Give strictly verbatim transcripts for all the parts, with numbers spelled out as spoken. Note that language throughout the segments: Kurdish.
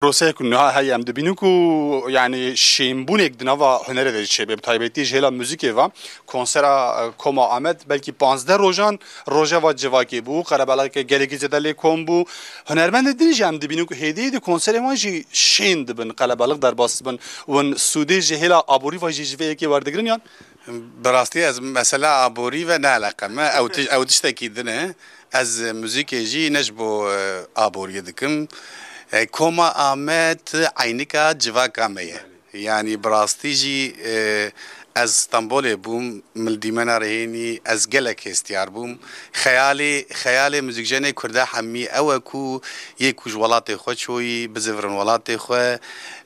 Proseyê ku niha heye em dibînin ku, yanî, şênbûnek di nava hunerê de jî çêbe, bi taybetî ji hêla muzîkê ve. Konsera, e, Koma Amed belkî panzdeh rojan rojeva civakê bû, qelebalixeke gelekî zêde lê kom bû. Hunermendên din jî em dibînin ku hêdî hêdî konserên wan jî şên dibin, qelebalix derbas dibin. Win sûdê ji hêla aborî ve jî ji vê yekê werdigirin yan? Bi rastî ez mesela aborî ve ne eleqe me. Ew tij-, ew tiştekî din e. Ez muzîkê jî ne ji bo, e, aboriyê dikim. E, Koma Amed eynika civaka me ye. Yanî bi rastî jî, e, ez Stenbolê bûm, min li dîmena re hênî, ez gelek hêstiyar bûm. Xeyalê, xeyalê muzîkjenê Kurda hemî ew e ku yê ku ji welatê xwe çoyî, bizivirin welatê xwe.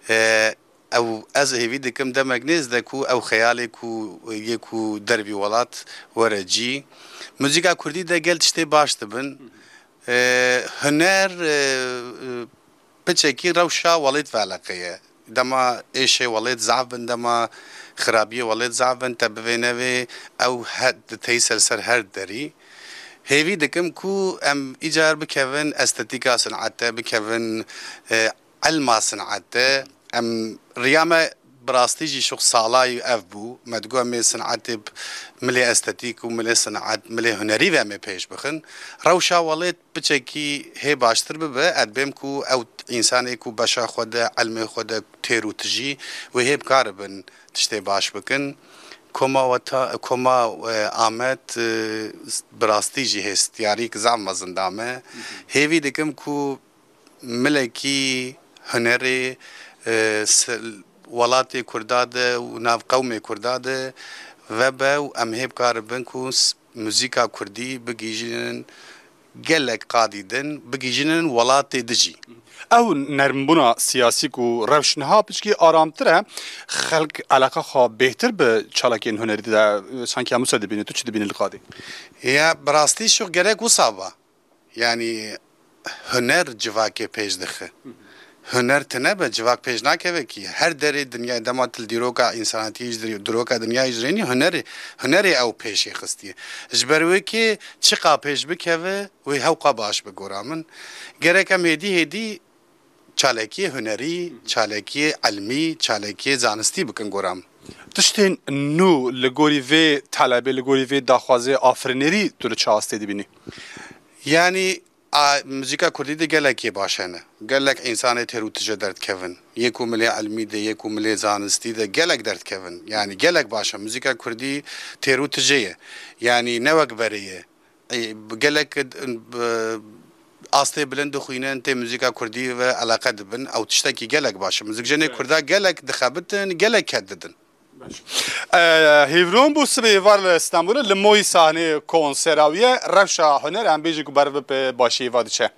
E, ew, ez hêvî dikim demek nêz de ku ew xeyalê ku yê ku dervî welat were cî. Muzîka Kurdî de gel tiştê baş dibin. E, huner, e, e, piçekî rewşa welêt ve eleqe ye. Dema êşê welêt zaf bin, dema xirabiyê welêt zaf bin, te bivê nevê ew he-, diteyî ser ser her derî. Hêvî dikim ku em îcar bikevin estetîka sin'ete, bikevin, e, ilma sin'ete. Em riya me bi rastî jî şox salayî ev bû. Me digot em ê sin'etê bi milê estetîk û milê sin'et, milê hunerî ve em ê pêş bixin. Rewşa welêt piçekî hê baştir bibe, ez dibêm ku ew însanê ku beşa xwe de, ilmê xwe de têr û tijî wê hê bikaribin tiştê baş bikin. Koma weta, koma, e, Amed, e, bi rastî jî hêstiyarîk zaf mezin da me. Hêvî dikim ku milekî hunerê, e, se-, welatê Kurda de û nav qewmê Kurda de vebe û em hê bikaribin ku s-, muzîka Kurdî bigihîjînin gelek qadî din, bigihîjînin welatê di jî. Ew nermbûna siyasî ku rewş niha piçkî aramtir e, xelk eleqa xwe bêhtir bi çalakên hunerî de, sankî em wisa dibînin. Tu çi dibînî li qadê? Ya, bi rastî şox gerek wisa ba. Yanî huner civakê pêş dixe. Huner tune be, civak pêş nakeve kî. Her derê dinyayê dema tu li dîroka însanetiyê jî, dîroka dinyayê jî rênî hunerê, hunerê ew pêşê xistiye. Ji ber wê kê çiqa pêş bikeve, wê hewqa baş bi gora min. Gerek em hêdî hêdî çalakiyê hunerî, çalakiyê ilmî, çalakiyê zanistî bikin gora min. Tiştên nû li gorî vê talebê, li gorî vê daxwazê afirînerî tu li çi astê dibînî? Yanî, a, muzîka kurdî de gelek yê baş hene. Gelek însanê têr û tije derdikevin. Yê ku milê ilmî de, yê ku milê zanistî de gelek derdikevin. Yanî gelek baş e. Muzîka kurdî têr û tije ye. Yanî ne wek berê ye. Ê, gelek, e, bi astê bilind dixwînin, tê muzîka kurdî ve eleqe dibin. Ew tiştekî gelek baş e. Muzîkjenê kurda gelek dixebitin, gelek ked didin. E, Hîvron bû sibê êvar li Stenbolê, li moyî sahneyê konsera wî ye. Rewşa huner em bêjin ku ber bi başiyê ve diçe.